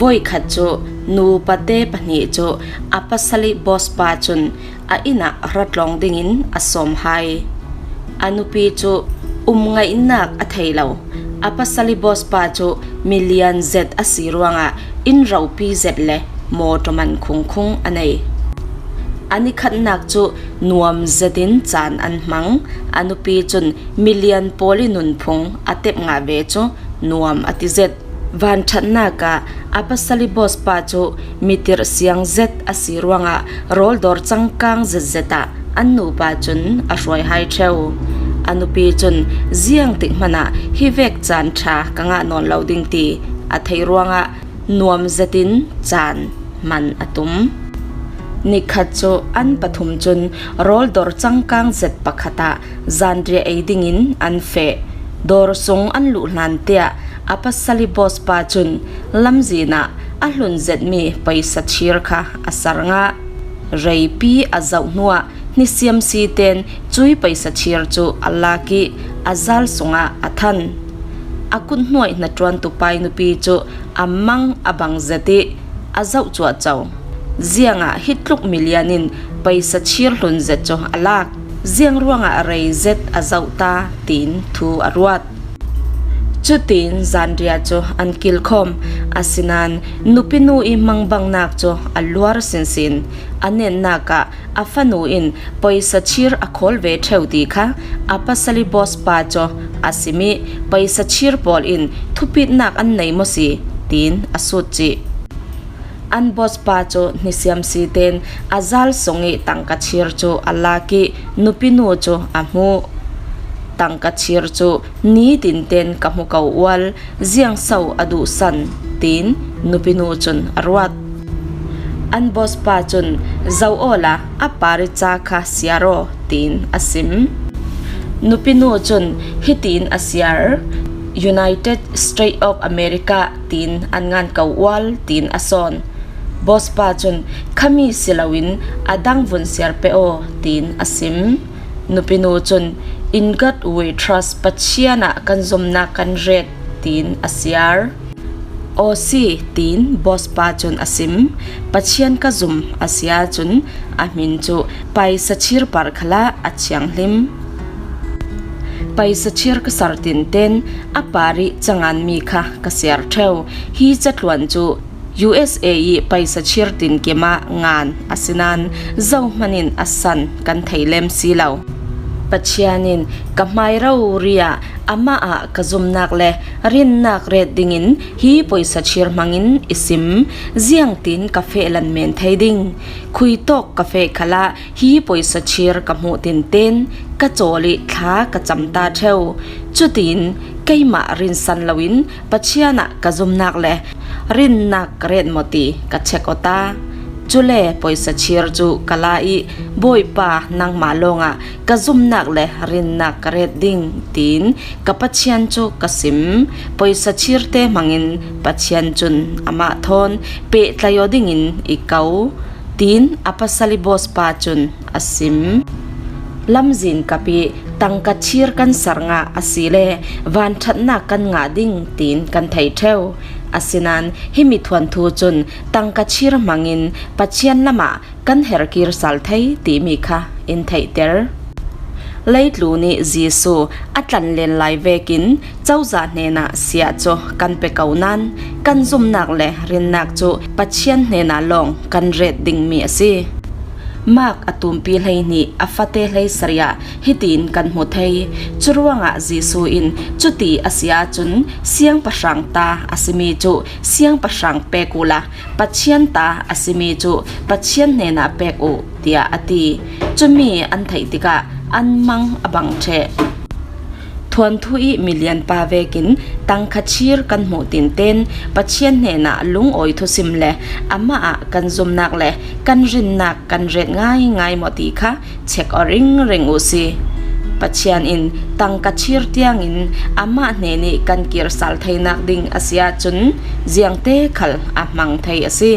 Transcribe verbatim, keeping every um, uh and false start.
Voikhat cu nupate pahnih cu a pasal ih boss pa cun a inn ah ra tlawng dingin a sawm hai. A nupi cu um ngaihnak a thei lo. A pasal ih boss pa cu milian zet a si ruangah inn ropi zet le mawṭaw man khungkhung a nei. A nikhatnak cu nuam zetin caan an hmang. A nupi cun milian pawl ih nunphung a tep ngah ve cu nuam a ti zet. Vanṭhatnak ah a pasal ih boss pa cu mitirh siang zet a si ruangah rawl dawr cangkang zetzet ah an nupa cun a hruai hai ṭheu. A nupi cun ziangtik hmanh ah hivek caan ṭha ka ngah nawn lo ding ti a theih ruangah nuam zetin caan hman a tum. Nikhat cu an pathum cun rawl dawr cangkang zet pakhat ah zanriah ei dingin an feh. Dawr sung an luh hlan tiah a pasal ih boss pa cun lamzin ah a hlun zetmi paisa chir kha a ser ngah. Reipi a zoh hnuah hnisiam si ten cui paisa chir cu a lak ih a zal sungah a than. A kut hnuai hnaṭuantu pa ih nupi cu a mang a bang zet ih a zoh cuahco. Ziangah hi tluk milian in paisa chir hlun zet cu a lak? Ziang ruangah rei zet a zoh ta? Tiin thu a ruat. Cutin zanriah cu an kilkhawm. Asinain nupinu ih mangbangnak cu a luar sinsin. A nennak ah a fanu in paisa chir a khawl ve ṭheu ti kha a pasal ih boss pa cu a sim ih paisa chir pawl in thupitnak an nei maw si? Tiin a sut cih. An boss pa cu hnisiam si ten a zal sung ih tangka chir cu a lak ih nupinu cu a hmuh. Tangka chir cu nitin ten ka hmu ko ual, ziangso a duhsan? Tiin nupinu cun a ruat. An boss pa cun, "Zoh awla a par ih ca kha siar aw," tiin a sim. Nupinu cun hitiin a siar, "United States of America," tiin an ngan ko ual, tiin a sawn. Boss pa cun, "Khami si loin a dang vun siar pe aw," tiin a sim. Nupinu cun, "In God we trust, Pathian ah kan zumnak kan ret," tiin a siar. "Aw si," tiin boss pa cun a sim. "Pathian ka zum," a si ahcun a hmin cu paisa chir par khalah a thianghlim. Paisa chir ka ser tinten a par ih canganmi kha ka siar ṭheu. Hi catluan cu U S A ih paisa chir tinkim ah ngan a si nain zohman in a san kan thei lem si lo. Pathian in ka hmai rori ah amah ah ka zumnak le rinnak ret dingin hi paisa chir hmangin i sim. Ziangtin ka feh lan men thei ding? Khuitawk ka feh khalah hi paisa chir ka hmuh tinten ka cawl ih thla ka cam ta ṭheu. Cutin keimah rinsan loin Pathian ah ka zumnak le rinnak ka ret maw ti ka check aw ta. Cule paisa chir cu ka la ih, "Bawipa, nangmah lawngah ka zumnak le rinnak ka ret ding," tiin ka Pathian cu ka sim. Paisa chirte hmangin Pathian cun amah thawn pehtlai aw dingin i ko, tiin a pasal ih boss pa cun a sim. Lamzin kap ih tangka chir kan ser ngah a si le vanṭhatnak kan ngah ding tiin kan thei ṭheu. Asinain himi thuanthu cun tangka chir hmangin Pathian lamah kan herkir sal thei timi kha in theihter. Leitlun ih Jesuh a tlanlen lai vekin cozah hnenah siah cu kan pe ko nain kan zumnak le rinnak cu Pathian hnenah lawng kan ret dingmi a si. Mark a tumpi hleihnih a fate hleisarih ah hitiin kan hmu thei. Curuangah Jesuh in cuti a si ahcun siangpahrang ta a simi cu siangpahrang pek uhla Pathian ta a simi cu Pathian hnenah pek uh, tiah a ti. Cumi an theih tikah an mang a bang ṭheh. Thuanthu ih milian pa vekin tangka chir kan hmuh tinten Pathian hnenah lungawi thusim le amah ah kan zumnak le kan rinnak kan ret ngaingai maw ti kha check aw ringring uh si. Pathian in tangka chir tiangin amah hnenih kan kir sal theinak ding a si ahcun ziangte khal a hmang thei a si.